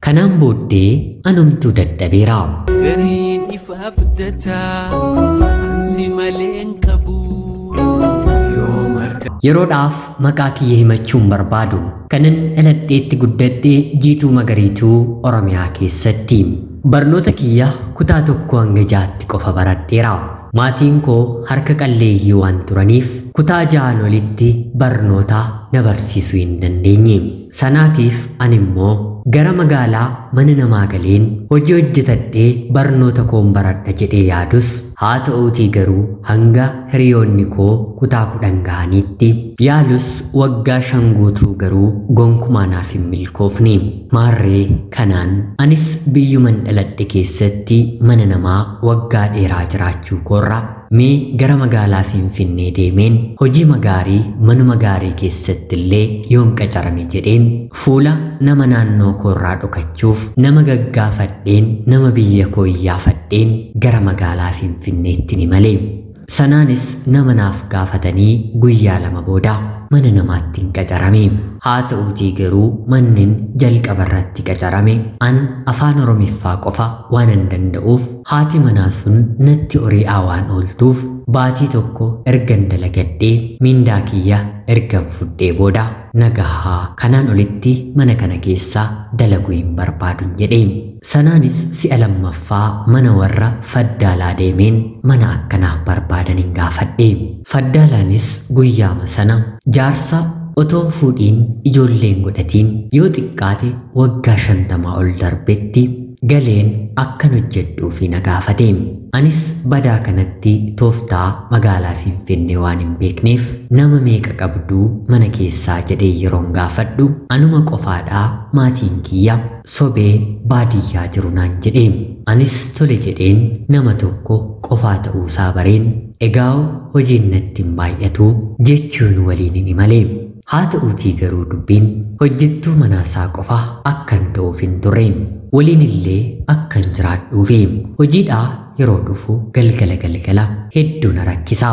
Kanaan booddee anumtuu dadhabeera. Gariin ifa abdataa ansi malee hin qabu. Yoom harka Yeroodhaaf maqaa kiyya himachuun barbaadu. Kanan dhaladheetti guddadhe Jiituu Magariituu Oromiyaa keessatti. Barnoota kiyya kutaa 1 hanga 6tti qofa baradheera. Maatiin koo harka qalleeyyii waan turaniif kutaa 6n olitti barnoota na barsiisuu hin dandeenye. Sanaatiif ani immoo gara magaalaa mana namaa galeen hojii hojjetadhee barnoota koon baradha jedhee yaadus haa ta'uutii garuu hanga hiriyoonni koo kutaa 10 gahaniitti yaalus waggaa 5 guutuu garuu gonkumaa naaf hin milkoofne. Maarree kanaan anis biyyuman dhaladhe keessatti mana namaa waggaa dheeraa jiraachuu koorra mee gara magaalaa Finfinnee deemeen hojii magaarii manuma gaarii keessatti illee yoon qacarame jedheen fuula nama naannoo koorraa dhokachuuf nama gaggaafadheen nama biyya koo iyyaafadheen gara magaalaa Finfinneetti ni male. Sanaanis nama naaf gaafatanii guyyaa 2 booda mana namaatti hin qacarame. Haa ta'uutii garuu mannin jalqaba irratti qacarame an afaan Oromiffaa qofa waan hin danda'uuf haati manaa sun natti ori'aa waan ooltuuf baatii 1 ergan dalagadhee mindaa kiyya ergan fudhee booda nagahaa kanaan olitti mana kana keessa dalaguu hin barbaadun jedhe. Sanaanis si'a 2ffaa mana warra faddaalaa deemeen mana akkanaaf barbaadan hin gaafadhe. Faddaalaanis guyyaama sana jaarsa otoon fuudhiin ijoolleen godhatiin yoo xiqqaate waggaa 50 ol darbetti galeen akkan hojjedhuufi na gaafate. Anis badaa kanatti tooftaa magaalaa Finfinnee waan hin beekneef nama meeqa qabduu mana keessaa jedhee yeroon gaafadhu anuma qofaadhaa maatiin kiyya sobee baadiyyaa jiru naan jedhe. Anis tole jedheen nama tokko qofaa ta'uusaa bareen egaa hojiin natti hin baay'atu jechuun waliin hin imale. Haa ta'uutii garuu dubbiin hojjettuu manaasaa qofa akkan ta'uuf hin turre. Waliin illee akkan jiraadhuufi hojiidhaa yeroo dhufu galgala galgala hedduu na rakkisa.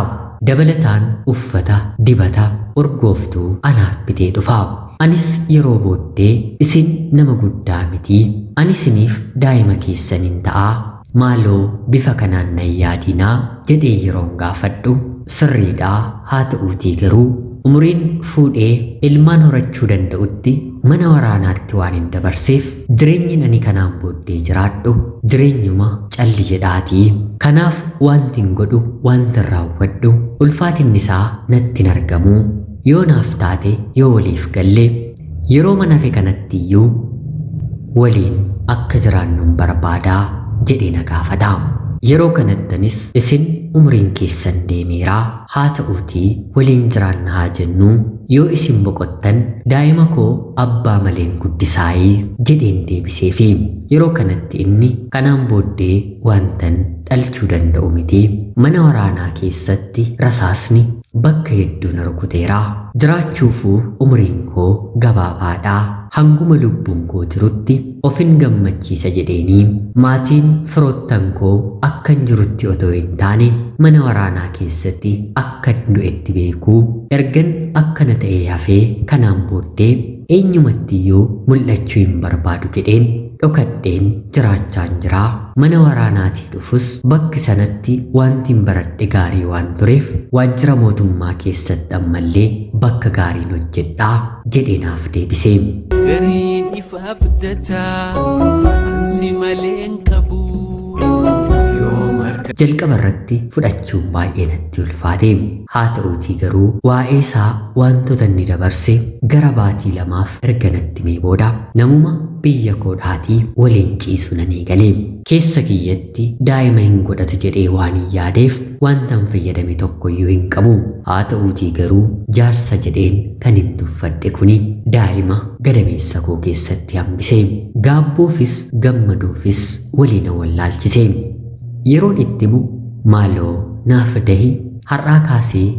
Dabalataan uffata, dibata, urgooftuu anaaf bitee dhufa. Anis yeroo booddee isin nama guddaa miti, ani isiniif daa'ima keessaniin ta'a, maaloo bifa kanaan na yaadinaa jedhee yeroon gaafadhu sirriidhaa. Haa ta'uutii garuu umuriin fuudhee ilmaan horachuu danda'utti mana waraanaatti waan hin dabarseef jireenyi ani kanaan booddee jiraadhu jireenyuma calli jedhaatii. Kanaaf wanti hin godhu wanti hin raawwadhu ulfaatinni isaa natti hin argamu. Yoo naaf taate yoo waliif galle yeroo mana hafe kanatti iyyuu waliin akka jiraannu barbaadaa jedhee na gaafata. Yeroo kanattanis isin umriin keessan deemeeraa haa ta'uutii waliin jiraanna haa jennuu yoo isin boqottan daa'ima koo abbaa maleen guddisaayii jedheen deebiseefi. Yeroo kanatti inni kanaan booddee wantan dhalchuu danda'u miti. Mana waraanaa keessatti rasaasni bakka hedduu na rukuteera. Jiraachuufuu umriin koo gabaabaadhaa. Hanguma lubbuun koo jirutti ofin gammachiisa jedheenii maatiin firoottan koo akkan jirutti otoo hin taane mana waraanaa keessatti akkan du'etti beekuu ergan akkana ta'ee hafee kanaan booddee eenyumattiyyuu mul'achuu hin barbaadu jedheen dhokadheen jiraachaan jiraa. Mana waraanaatii dhufus bakki sanatti wanti hin baradhe gaarii waan tureef waajjira mootummaa keessatti ammallee bakka gaariin hojjedhaa jedhee naaf deebise. Gariin ifa abdataa ansi malee hin qabu. Yoom harka Jalqaba irratti fudhachuun baay'ee natti ulfaate. Haa ta'uutii garuu waa'ee isaa wantoota inni dabarse gara baatii 2 erga natti himee booda namuma biyya koodhaatii waliin ciisu nan eegale. Keessa kiyyatti daa'ima hin godhatu jedhee waan hin yaadeef wantan fayyadame tokkoyyuu hin qabu. Haa ta'uutii garuu jaarsa jedheen kan hin tuffadhe kuni daa'ima gadameessa koo keessatti hambise. Gaabboofis gammaduufis waliin wallaalchise. Yeroon itti himu maaloo naaf dahi har'aa kaasee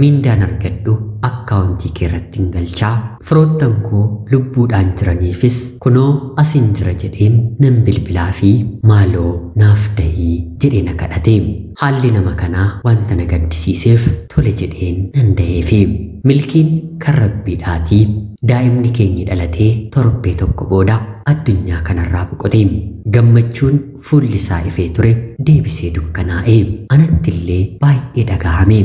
mindaan argadhu akkaawuntii kee irratti hin galchaa, firoottan koo lubbuudhaan jiraniifis kunoo asin jira jedheen nan bilbilaa fi maaloo naaf dahii jedhee na kadhate. Haalli nama kanaa wanta na gaddisiiseef tole jedheen nan daheefi. Milkiin kan rabbiidhaatii daa'imni keenya dhalatee torbee tokko booda addunyaa kanarraa boqote. Gammachuun fuulli isaa ifee ture deebisee dukkanaa'e. Anatti illee baay'ee dhagahame.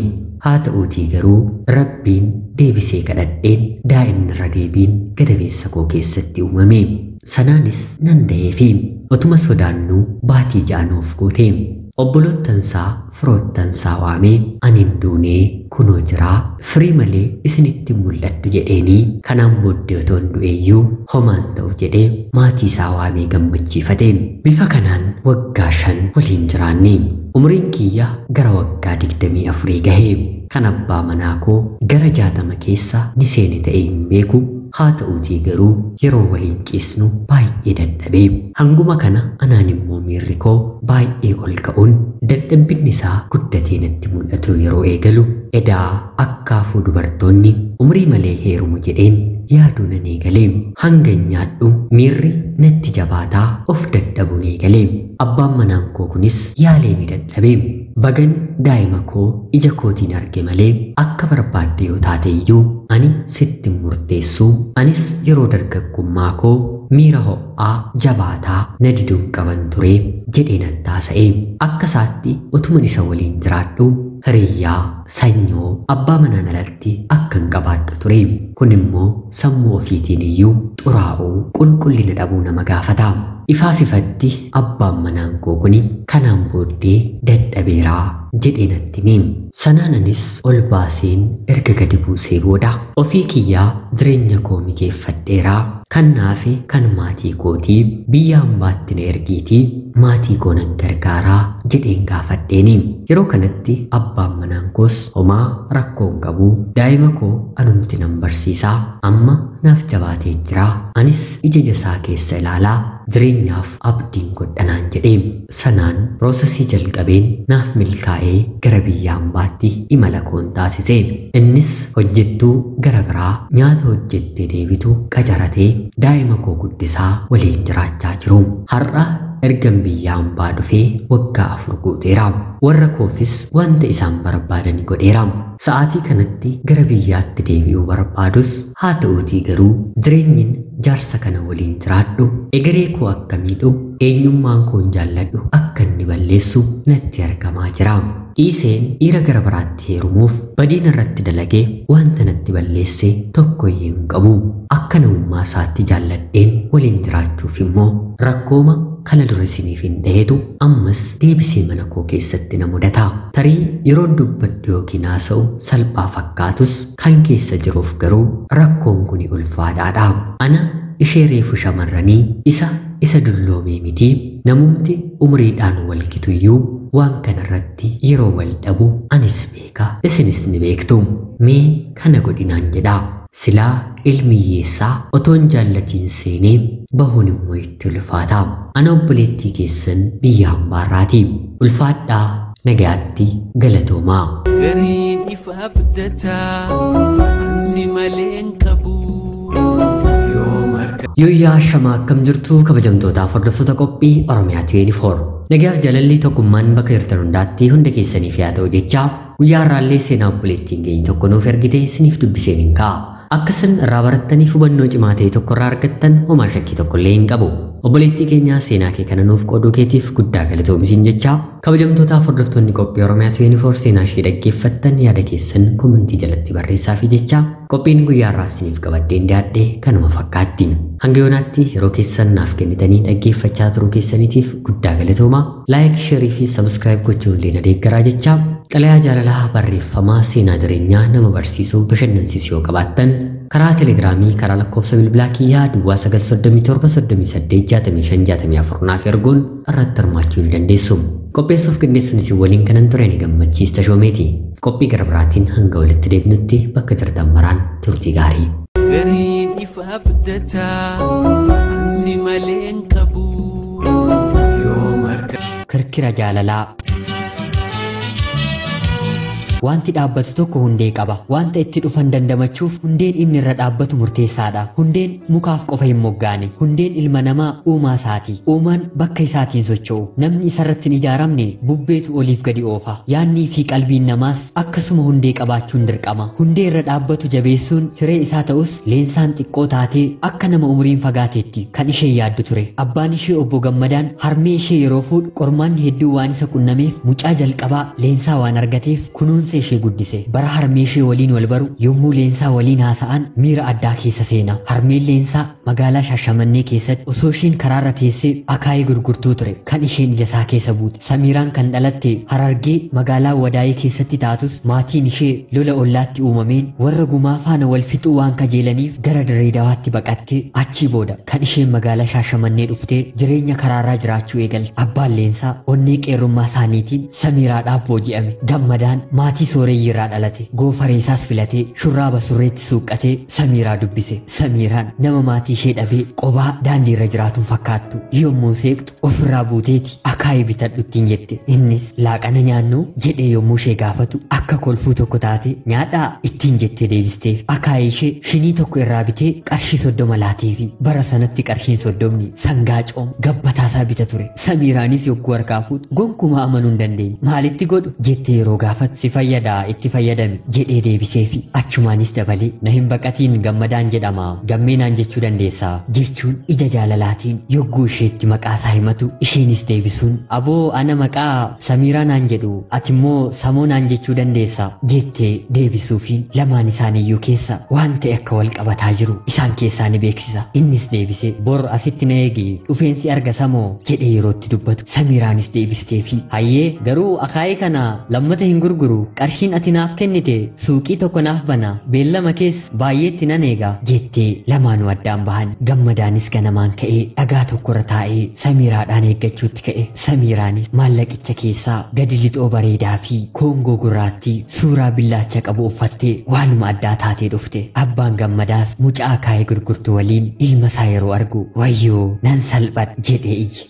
Haa ta'uutii garuu rabbiin deebisee kadhadheen daa'imni irra deebiin gadameessa koo keessatti uumame. Sanaanis nan daheefi. Otuma sodaannuu baatii ja'anuuf goote. Obboloottansaa firoottansaa waamee ani hin duunee kunoo jiraa firii malee isinitti mul'adhu jedheenii kanaan booddee otoo hin du'eeyyuu homaan ta'u jedhee maatii isaa waamee gammachiifate. Bifa kanaan waggaa 5 waliin jiraanne. Umriin kiyya gara waggaa 24 gahe. Kan abbaa manaa koo gara 60 keessa ni seene ta'ee hin beeku. Haa ta'uutii garuu yeroo waliin ciisnu baay'ee dadhabee. Hanguma kana anaan immoo miirri koo baay'ee ol ka'uun dadhabbinni isaa guddatee natti mul'atu yeroo eegalu edaa akkaafuu dubartoonni umrii malee heerumu jedheen yaaduu nan eegalee. Hanga nyaadhu miirri natti jabaataa of dadhabuun eegalee. Abbaan manaan koo kunis yaalee ni dadhabee. Bagan daa'ima koo ija kootiin arge malee akka barbaadde yoo taate iyyuu ani sitti murteessu. Anis yeroo dargaggummaa koo miira ho'aa jabaataa na diduun qaban ture jedhee nattaasa'e. Akka isaatti otuman isa waliin jiraadhu hiriyyaa sanyoo abbaa manaan alatti akka hin qabaadhu ture. Kun immoo sammuu ofiitiin iyyuu xuraa'uu qulqullina dhabuu nama gaafata. Ifaaf ifatti abbaan manaan koo kuni kanaan booddee dadhabeeraa jedhee natti hime. Sanaan anis ol baaseen erga gadi buusee booda ofii kiyyaa jireenya koo mijeeffadheeraa kan naafe kan maatii kootii biyya hambaatti na ergiitii maatii koo nan gargaaraa jedheen gaafadheeni. Yeroo kanatti abbaan manaan koos homaa rakkoo hin qabu, daa'ima koo anumti nan barsiisaa, amma naaf jabaatee jira, anis ija isaa keessa ilaalaa jireenyaaf abdiin godhanaan jedhee. Sanaan piroosesii jalqabeen naaf milkaa'ee gara biyya hambaatti imala koon taasise. Innis hojjettuu gara biraa nyaata hojjettee deebitu qacaratee daa'ima koo guddisaa waliin jiraachaa jiru. Har'a ergan biyya hambaa dhufee waggaa 4 guuteera. Warra koofis wanta isaan barbaadan godheera. Sa'aatii kanatti gara biyyaatti deebi'uu barbaadus haa ta'uutii garuu jireenyin jaarsa kana waliin jiraadhu egeree koo akka miidhu eenyummaan koon jaalladhu akka inni balleessu natti argamaa jira. Dhiiseen dhiira gara biraatti heerumuuf badiin irratti dalagee wanta natti balleesse tokko iyyuu hin qabu. Akka namummaa isaatti jaalladheen waliin jiraachuuf immoo rakkooma kana dura isiniif hin dhaheetu ammas deebisee mana koo keessatti na mudata. Tarii yeroon dubbadhu yookiin haasa'u salphaa fakkaatus kan keessa jiruuf garuu rakkoon kuni ulfaataadha. Ana ishee reefu shamarranii isa dulloomee miti namumti umriidhaan wal gituyyuu waan kanarratti yeroo wal dhabu anis beeka isinis ni beektu. Mee kana godhinaan jedha. Silaa ilmi hiyyeessaa otoon jaallatiin seenee bahuun immoo itti ulfaata. Ana obboleettii keessan biyya hambaarraati. Ulfaadhaa, nagaatti, galatoomaa. Gariin ifa abdataa ansi malee hin qabu. Yooyyaa shamaa akkam jirtu kabajamtootaaf hordoftoota qophii Oromiyaa 24. Nagaaf jaalalli tokkummaan bakka jirtan hundaatti hunda keessaniif yaa ta'u jecha guyyaa har'aallee seenaa obboleettiin keenya tokko nuuf ergite isiniif dubbiseen hin ka'a. Akka isin irraa barattaniif hubannoo cimaa ta'e tokko irraa argattan homaa shakkii tokko illee hin qabu. Obboleettii keenya seenaa kee kana nuuf qooduu keetiif guddaa galatoomi jecha kabajamtootaaf hordoftoonni qophii Oromiyaa 24 seenaa ishee dhaggeeffattan yaada keessan komentii jalatti barreessaafi jecha qophiin guyyaa har'aaf isiniif qabadheen dhiyaadhe kanuma fakkaatti. Hanga yoonaatti yeroo keessan naaf kennitanii dhaggeeffachaa turuu keessaniitiif guddaa galatooma. Laayik, sheerii fi sabskiraayib gochuun illee na deeggaraa jecha xalayaa jaalalaa barreeffamaa seenaa jireenyaa nama barsiisuu bashannansiisu yoo qabaattan karaa telegiraamii karaa lakkoofsa bilbilaa kiyyaa duwwaa 937 38 65 64 naaf erguun irratti hirmaachuu ni dandeessu. Qopheessuuf qindeessuun isin waliin kanan ture ni gammachiis Tashoomeeti. Qophii gara biraatiin hanga walitti deebinutti bakka jirtan maraan turtii gaarii. Gariin ifa abdataa ansi malee hin qabu. Kirkira jaalalaa. Wanti dhaabbatu tokko hundee qaba. Wanta itti dhufan dandamachuuf hundeen inni irra dhaabbatu murteessaadha. Hundeen mukaaf qofa hin moggaane. Hundeen ilma namaa uumaa isaati. Uumaan bakka isaatiin socho'u. Namni isarratti hin ijaaramne bubbeetu oliif gadi oofa. Yaannii fi qalbiin namaas akkasuma hundee qabaachuun dirqama. Hundee irra dhaabbatu jabeessuun hiree isaa ta'us Leensaan xiqqoo taatee akka nama umuriin fagaateetti kan ishee yaaddu ture. Abbaan ishee obbo Gammadaan harmee ishee yeroo fuudhu qormaanni hedduu waan isa qunnameef mucaa jalqabaa Leensaa waan argateef kunuunsa ishee guddise. Bara harmee ishee waliin wal baru yommuu Leensaa waliin haasa'an miira addaa keessa seena. Harmeen Leensaa magaalaa Shaashamannee keessatti osoo isheen karaarra teessee akaayii gurgurtuu ture kan isheen ija isaa keessa buute. Samiiraan kan dhalatte Harargee magaalaa Wadaayee keessatti taatus maatiin ishee lola ollaatti uumameen warra gumaa faana wal fixuu waan kajeelaniif gara Dirree Dawaatti baqatte. Achii booda kan isheen magaalaa Shaashamannee dhuftee jireenya karaarraa jiraachuu eegalte. Abbaan Leensaa onnee qeerrummaa isaaniitiin Samiiraadhaaf booji'ame. Gammadaan maatii sooreyyii irraa dhalate. Goofaree isaas filatee shurraaba surreetti suuqqatee Samiiraa dubbise. Samiiraan nama maatii ishee dhabee qobaa daandii irra jiraatuun fakkaattu. Yommuu seeqxu ofirraa buuteeti akaayii bitadhu ittiin jette. Innis laaqana nyaannu jedhee yommuu ishee gaafatu akka kolfuu tokko taate nyaadhaa ittiin jettee deebisteef. Akaayii ishee shinii tokko irraa bitee qarshii 30 laateefi. Bara sanatti qarshiin 30 sangaa coom gabbataasaa bita ture. Samiiraanis yogguu harkaa fuutu gonkumaa amanuu hin dandeenye. Maalitti godhu jettee yeroo gaafatu si fayyadaa itti fayyadami jedhee deebiseefi. Achumaanis dabalee na hin baqatiin Gammadaan jedhama gammeenaan jechuu dandeessaa jechuun ija jaalalaatiin yogguu isheetti maqaa isaa himatu isheenis deebisuun aboo ana maqaa Samiiraa naan jedhu ati immoo Samoo naan jechuu dandeessa jettee deebisuufiin lamaan isaaniiyyuu keessa waan ta'e akka wal qabataa jiru isaan keessaa ni beeksisa. Innis deebisee bor asitti na eegi dhufeensi arga Samoo jedhee yerootti dubbatu Samiiraanis deebisteefi hayyee garuu akaayii kana lammata hin gurguru qarshiin ati naaf kennite suuqii tokko naaf bana beellama kees baay'eetti nan eega jettee lamaanuu addaan bahan. Gammadaanis ganamaan ka'ee dhagaa tokkorra taa'ee Samiiraadhaan eeggachuutti ka'e. Samiiraanis maallaqicha keessaa gadi lixoo bareedaa fi koongoo gurraattii suuraa billaacha qabu uffattee waanuma addaa taatee dhufte. Abbaan Gammadaas mucaa akaayii gurgurtu waliin ilma isaa yeroo argu wayyoo nan salphadha jedhee iyye.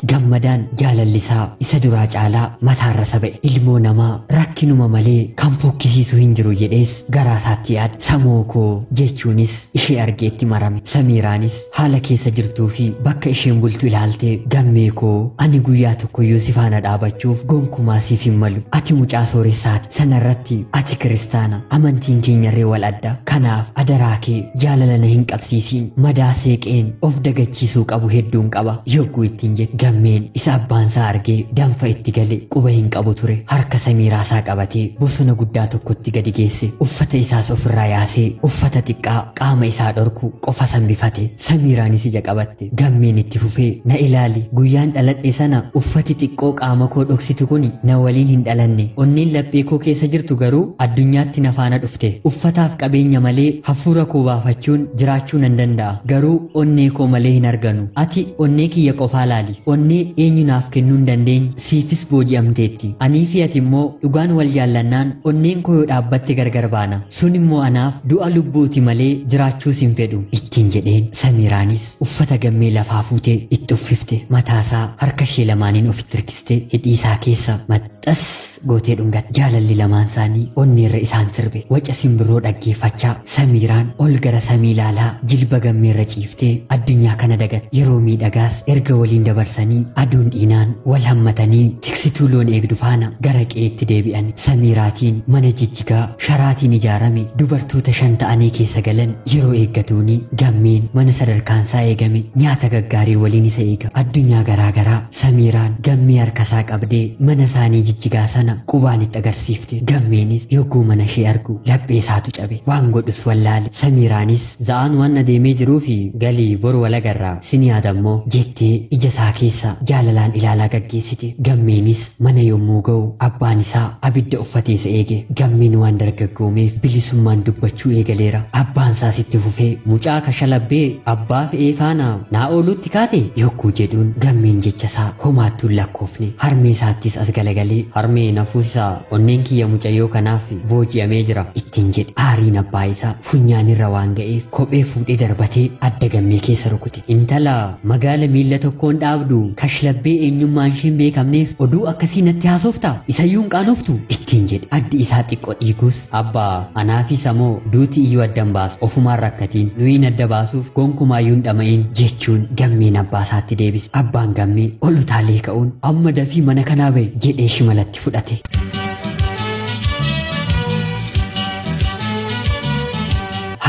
Gammadaan jaalalli isaa isa duraa caalaa mataarra saba'e. Ilmoo namaa rakkinuma malee kan fokkisiisu hin jiru jedhees garaa isaatti yaade. Samoo koo jechuunis ishee argeetti marame. Samiiraanis haala keessa jirtuu fi bakka isheen bultu ilaaltee gammee koo ani guyyaa tokkoyyuu si faana dhaabachuuf gonkumaa siif hin malu. Ati mucaa sooressaati. Sanarratti ati kiristaana. Amantiin keenyarree wal adda. Kanaaf adaraa kee jaalala na hin qabsiisiin. Madaa seeqeen of dagachiisuu qabu hedduun qaba. Yogguu ittiin jette gammeen isa abbaan isaa argee danfa itti gale quba hin qabu ture. Harka Samiiraa isaa qabatee bosona guddaa tokkotti gadi geesse. Uffata isaas ofirraa yaasee uffata xiqqaa qaama isaa dhorku qofa sambifate. Samiiraanis ija qabatte. Gammeen itti fufee na ilaali guyyaan dhaladhe sana uffati xiqqoo qaama koo dhoksitu kun na waliin hin dhalanne. Onneen laphee koo keessa jirtu garuu addunyaatti na faana dhufte. Uffataaf qabeenya malee hafuura koo baafachuun jiraachuu nan danda'a. Garuu onnee koo malee hin arganu. Ati onnee kiyya qofaa laali. Onnee eenyu naaf kennuu hin dandeenye siifis booji'amteetti. Anii fi ati immoo dhugaan wal jaallannaan onneen koo yoo dhaabbatte gargar baana. Sun immoo anaaf du'a lubbuuti malee jiraachuus hin fedhu ittiin jedheen. Samiiraanis uffata gammee lafaa fuutee itti uffifte. Mataasaa harka ishee lamaaniin ofitti hirkistee hidhii isaa keessa maxxas gootee dhungatte. Jaalalli lamaan isaanii onneerra isaan sirbe. Waca simbirroo dhaggeeffachaa Samiiraan ol gara samii ilaalaa jilba gammeerra ciiftee addunyaa kana dagatte. Yeroo miidhagaas erga waliin dabarsanii aduun dhiinaan wal hammatanii tiksituu loon eegdu faana gara qe'eetti deebi'an. Samiiraatiin mana jijjigaa sharaatiin ijaarame dubartoota 5 ta'anii keessa galan yeroo eeggatuuni gammeen mana sadarkaansaa eegame nyaata gaggaarii waliin isa eega. Addunyaa garaagaraa Samiiraan gammee harkasaa qabdee mana isaanii jijjigaa sana qubaan itti agarsiifte. Gammeenis yogguu mana ishee argu laphee isaatu cabe. Waan godhus wallaale. Samiiraanis za'aan waan adeemee jiruu fi galii boru walagarraa sin yaadammoo jettee ija isaa keessa jaalalaan ilaalaa gaggeessite. Gammeenis mana yommuu ga'u abbaan isaa abidda uffatee isa eege. Gammeen waan dargaggoomeef bilisummaan dubbachuu eegaleera. Abbaan isaas itti fufee mucaa kashalabbee abbaa fe'ee faana naa ooluutti kaate yogguu jedhuun gammeen jecha isaa homaattuu hin lakkoofne. Harmee isaattis as galagalee harmee na fuusisaa. Onneen kiyya mucayyoo kanaaf booji'amee jira ittiin jedhe. Aariin abbaa isaa funyaanirra waan ga'eef kophee fuudhee darbatee adda Gammee keessa rukute. Intala magaala miilla tokkoon dhaabdu kashlabbee eenyummaan isheen beekamneef oduu akkasii natti haasoftaa? Isayyuu hin qaanoftu ittiin jedhe. Addi isaa xiqqoo dhiigus abbaa anaafis ammoo duuti iyyuu addan baasu ofumaan rakkatiin nuyiin adda baasuuf gonkumaayyuu hin dhama'in jechuun Gammeen abbaa isaatti deebise. Abbaan Gammee ol utaalee ka'uun amma dafii mana kanaa ba'i jedhee shimalatti fudhate.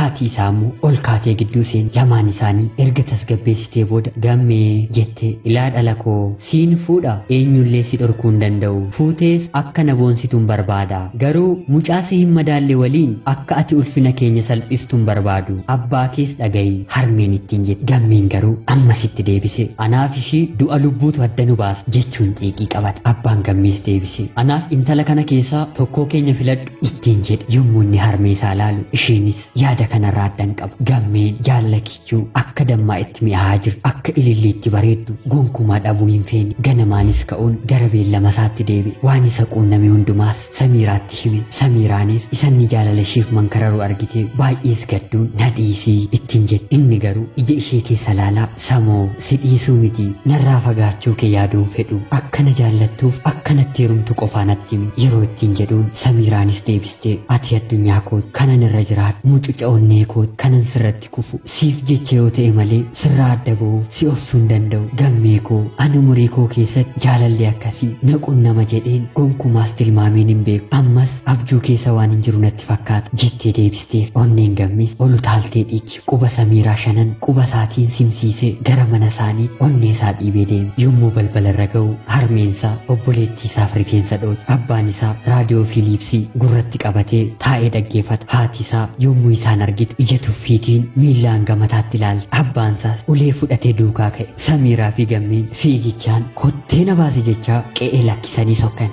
Haati isaa immoo ol kaatee gidduu seen lamaan isaanii erga tasgabbeessitee booda Gammee jette, ilaa dhala koo siin fuudha, eenyullee si dhorkuu hin danda'u, fuutees akka na boonsituun barbaada, garuu mucaa si hin madaalle waliin akka ati ulfina keenya salphistuun barbaadu, abbaa kees dhaga'i harmeen ittiin jedhe. Gammeen garuu ammasitti deebise, anaaf ishii du'a lubbuutu adda nu baasa jechuun xiiqii qabate. Abbaan Gammees deebise, anaaf intala kana keessaa tokkoo keenya filadhu ittiin jedhe. Yommuu inni harmee isaa laalu isheenis yaada kanarraa addan qabu. Gammeen jaalala kichuu akka dammaa itti mi'aawaa jirtu, akka ililliitti bareeddu gonkumaa dhabuu hin feene. Ganamaanis ka'uun gara beellama isaatti deebi'e. Waan isa quunname hundumaas Samiiraatti hime. Samiiraanis isanni jaalala isheef mankararu argite baay'ees gadduun na dhiisii ittiin jedhe. Inni garuu ija ishee keessa laalaa samoo si dhiisuu miti, narraa fagaachuu kee yaaduun fedhu, akka na jaallattuuf akka natti heerumtu qofaa natti himi yeroo ittiin jedhuun Samiiraanis deebiste, ati addunyaa kooti, kanan irra jiraadhu, mucuca onnee kooti, kanan sirratti kufu siif jecha yoo ta'e malee sirraa adda ba'uuf si obsuu hin danda'u. Gammee koo ani umurii koo keessatti jaalalli akkasii na qunnama jedheen gonkumaas tilmaameen hin beeku, ammas abjuu keessa waan hin jiru natti fakkaata jettee deebisteef. Onneen Gammees ol utaaltee dhiichi quba Samiiraa shanan quba isaatiin simsiisee gara mana isaanii onnee isaa dhiibee deeme. Yommuu balbala irra ga'u harmeensaa obboleettii isaaf rifeensa dhoote. Abbaan isaa raadiyoo Fiiliipsii gurratti qabatee taa'ee dhaggeeffata. Haati isaa yommuu isaan argitu ija tuffiitiin miillaan gamataatti ilaalte. Abbaan isaas ulee fudhatee duukaa ka'e. Samiiraa fi Gammeen fiigichaan kottee na baase jechaa qe'ee lakkisanii sokkan.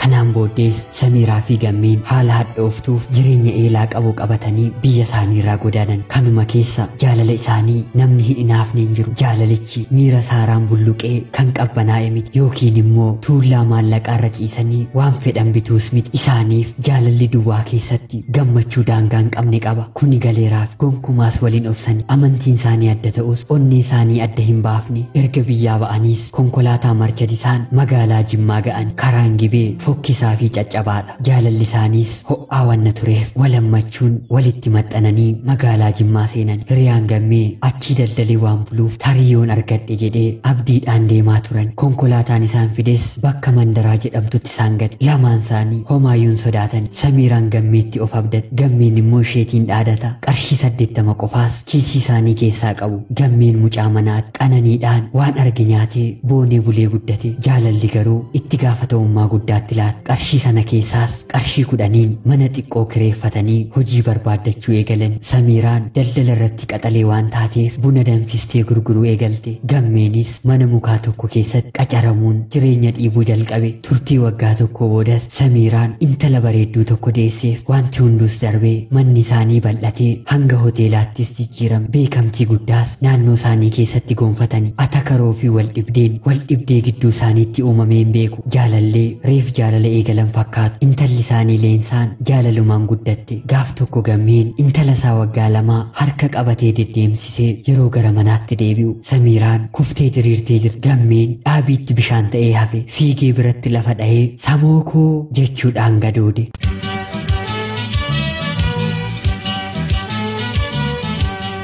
Kanaan booddees Samiiraa fi Gammeen haala hadhooftuuf jireenya eelaa qabu qabatanii biyya isaaniirraa godaanan. Kanuma keessa jaalala isaanii namni hin hinaafne hin jiru. Jaalalichi miira saaraan bulluqee kan qabbanaa'e miti, yookiin immoo tuullaa maallaqaarra ciisanii waan fedhan bituus miti. Isaaniif jaalalli duwwaa keessatti gammachuu daangaa hin qabne qaba. Kuni galeeraaf gonkumaas waliin obsani. Amantiin isaanii adda ta'us onnee isaanii adda hin baafne. Erga biyyaa ba'aniis konkolaataa marchadisaan magaalaa Jimmaa ga'an. Karaan Gibee fokkisaa fi caccabaadha. Jaalalli isaaniis ho'aa wanna tureef walammachuun walitti maxxananii magaalaa Jimmaa seenan. Hiriyaan Gammee achii daldalee waan buluuf tariyoon argadhe jedhee abdiidhaan deemaa turan. Konkolaataan isaan fides bakka Mandaraa jedhamtutti isaan gate. Lamaan isaanii homaayyuun sodaatan. Samiiraan Gammeetti of abdate, Gammeen immoo isheetiin dhaadata. Qarshii 80 qofaas kiisii isaanii keessaa qabu. Gammeen mucaa manaatti qananiidhaan waan arge nyaatee boonee bulee guddate. Jaalalli garuu itti gaafatamummaa guddaatti laata. Qarshii sana keessaas qarshii 10 mana xiqqoo kireeffatanii hojii barbaaddachuu eegalan. Samiiraan daldala irratti qaxalee waan taateef buna danfistee gurguruu eegalte. Gammeenis mana mukaa tokko keessatti qacaramuun jireenya dhiibuu jalqabe. Turtii waggaa tokko boodas Samiiraan intala bareedduu tokko deesseef. Wanti hunduus darbee manni isaanii bal'atee hanga hoteelaattis jijjiirame. Beekamtii guddaas naannoo isaanii keessatti gonfatani. Atakaroo fi wal dhibdee gidduu isaaniitti uumamee hin beeku. Jaalallee reef jaalala eegalan fakkaatu. Intalli isaanii Leensaan jaalalumaan guddatte. Gaaf tokko Gammeen intala isaa waggaa 2 harka qabatee deddeemsisee yeroo gara manaatti deebi'u Samiiraan kuftee diriirtee jirti. Gammeen dhaabiitti bishaan ta'ee hafe. Fiigee biratti lafa dha'ee samoo koo jechuudhaan gadoode.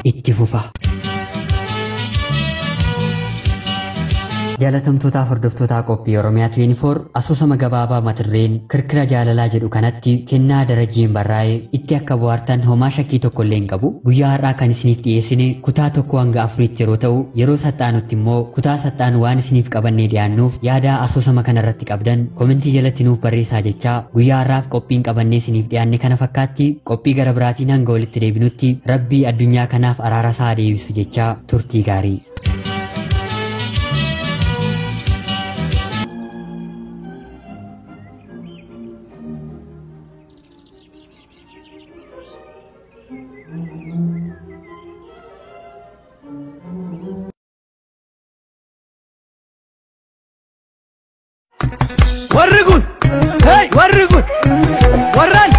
Itti fufa. Jaalatamtootaaf hordoftoota qophii Oromiyaa 24 asoosama gabaabaa mata dureen Kirkira Jaalalaa jedhu kanatti Kennaa Darajjeen barraa'ee itti akka bohaartan homaa shakkii tokko illee hin qabu. Guyyaa har'aa kan isiniif dhiyeessine kutaa 1 hanga 4tti yeroo ta'u, yeroo saxxaanutti immoo kutaa saxxaanu waan isiniif qabannee dhiyaannuuf yaada asoosama kanarratti qabdan komentii jalatti nuuf barreessaa jechaa guyyaa har'aaf qophiin qabannee isiniif dhiyaanne kana fakkaatti. Qophii gara biraatiin hanga walitti deebinutti Rabbii addunyaa kanaaf araara isaa deebisu jechaa turtii gaarii. Warri kun, hey, warri kun warraan.